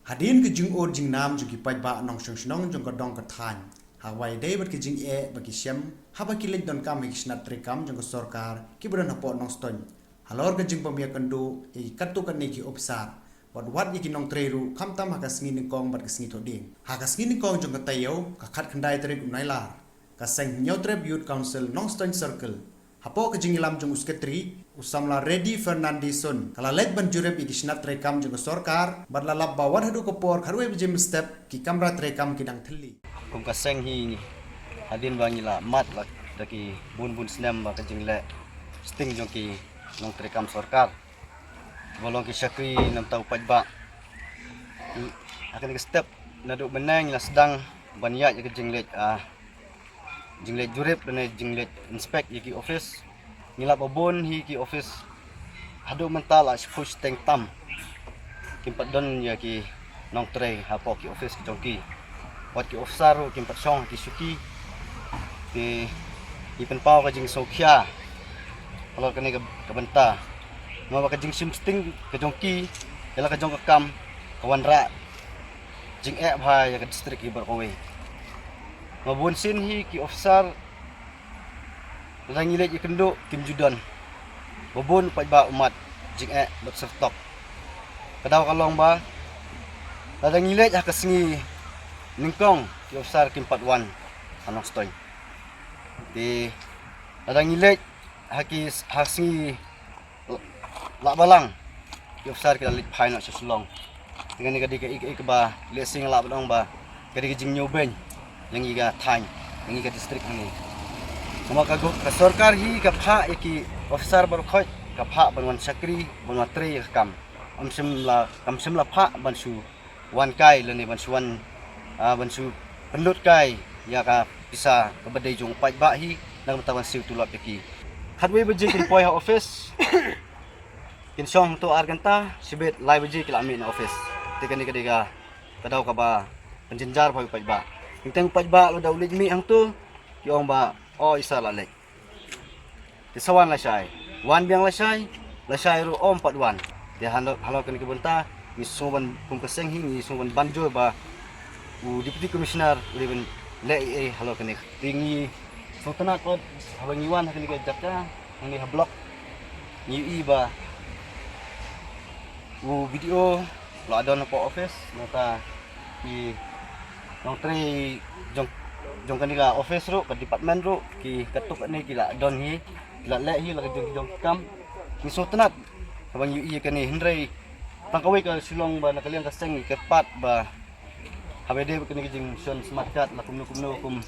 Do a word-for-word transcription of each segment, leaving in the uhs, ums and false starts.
Hadien ka jingud jingnam jong ki paidbah nongshong shnong jong ka dong ka thaiñ, ha kaba ïadei bad ka jingeh ba ki shem haba ki leit donkam ha ki snat treikam jong ka sorkar kiba don hapoh Nongstoiñ, halor ka jingbym ïakynduh ïa ki katto katne ki ophisar, wat wat ïa ki nongtrei ruh, khamtam ha ka sngi nyngkong bad ka sngi thohdieng. Ha ka sngi nyngkong jong ka taïew, ka khatkhyndai tarik u Nailar, ka seng Hynñiewtrep Youth Council Nongstoiñ Circle, hapoh ka jingïalam jong u Secretary, u samla Reddy Fernandes Sun, ka la leit ban jurip ïa ki snat treikam jong ka sorkar bad la lap ba wat haduh ka por khatwei baje mynstep ki kamra treikam ki dang thylli. Kum ka seng hi, hadien ba ngi la mad la da ki bun bun snem ba ka jingleh sting jong ki nongtreikam sorkar ba long ki shakri namar u paidbah. Ha kane ka step, naduh mynne ngi la sdang ban ïaid ïa ka jingleit, ah, jingleit jurip lane jingleit inspect ïa ki office. Ngi lap ba bun hi ki office haduh mynta la shiphew shiteng tam kim pat don ïa ki nongtrei hapoh ki office ki jong ki. Wat ki officer ruh kim pat shong ha ki shuki. Te ngi pynpaw ka jingsngewkhia halor kane ka, ka bynta. Namar ba ka jingshim sting ka jong ki ïa la ka jong ka kam ka wanrah jingeh bha ïa ka district hi baroh kawei. Namar ba bun sien hi ki officer, lada ngi leit ïakynduh, kim ju don. Ba bun u paidbah u mad jingeh bad syrtok. Ka daw ka long ba lada ngi leit ha ka sngi nyngkong, ki officer kim pat wan ha Nongstoiñ. Te lada ngi leit ha ki, ha sngi Lah Balang, ki officer ki la leit phai noh sha Shillong. Te kane ka dei kaei kaei kaba lehse nga lah ban ong ba ka dei ka jingñiewbeiñ ïa ngi ka thaiñ, ïa ngi ka district hangne. Namar ka go-, ka sorkar hi ka phah ïa ki officer baroh khoit, ka phah ban wan shakri, ban wan trei ïa ka kam. Kam shym la, kam shym la phah ban shu wan kai lane ban shu wan, ah, ban shu pynlut kai ïa ka pisa kaba dei jong u paidbah hi, na ka bynta ban siew tulop ïa ki. Khatwei baje kin poi ha office, kin shong hangto ar kynta, shibit lai baje ki la mih na office. Te kane ka dei ka, ka daw kaba pynjynjar bha ïa u paidbah. Teng teng u paidbah lada u leit mih hangto, ki ong ba, o, i sa la leit. Te sa wan lashai. Wan biang lashai, lashai ruh ym pat wan. Te halor, halor kane ka bynta, ngi sngew ban, kum ka seng hi, ngi sngew ban banjur ba u Deputy Commissioner u dei ban leh ei ei halor kane. Te ngi sngewtynnat pat haba ngi wan ha kane ka jaka, hangne ha block, ngi ïohi ba u BDO la don hapoh office, nangta ki nongtrei jong, jong kane ka office ruh, ka department ruh, ki katto katne ki la don hi, ki la leh hi la ka jong ki jong ki kam. Ngi sngewtynnat haba ngi ïohi ïa kane, hynrei tang kawei ka shu long ba na ka liang ka seng ngi kyrpad ba haba ïadei bad kane ka jingshon smart card la kumno kumno, kum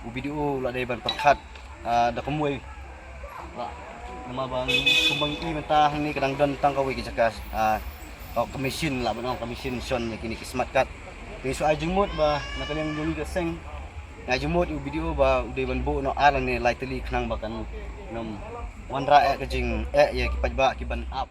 u BDO la dei ban pyrkhat, ah, da kumwei. Namar ba ngi, kumba ngi i mynta hangne ka dang don tang kawei ka jaka, ah, oh, ka machine, lah ban ong ka machine shon ïa kine ki smart card. Te ngi shu ai jingmut ba na ka liang jong ngi ka seng, ngi ai jingmut ïa u BDO ba u dei ban buh noh ar lane lai tylli khnang ba kan ym wanrah eh ka jingeh ïa ki paidbah ki ban ap.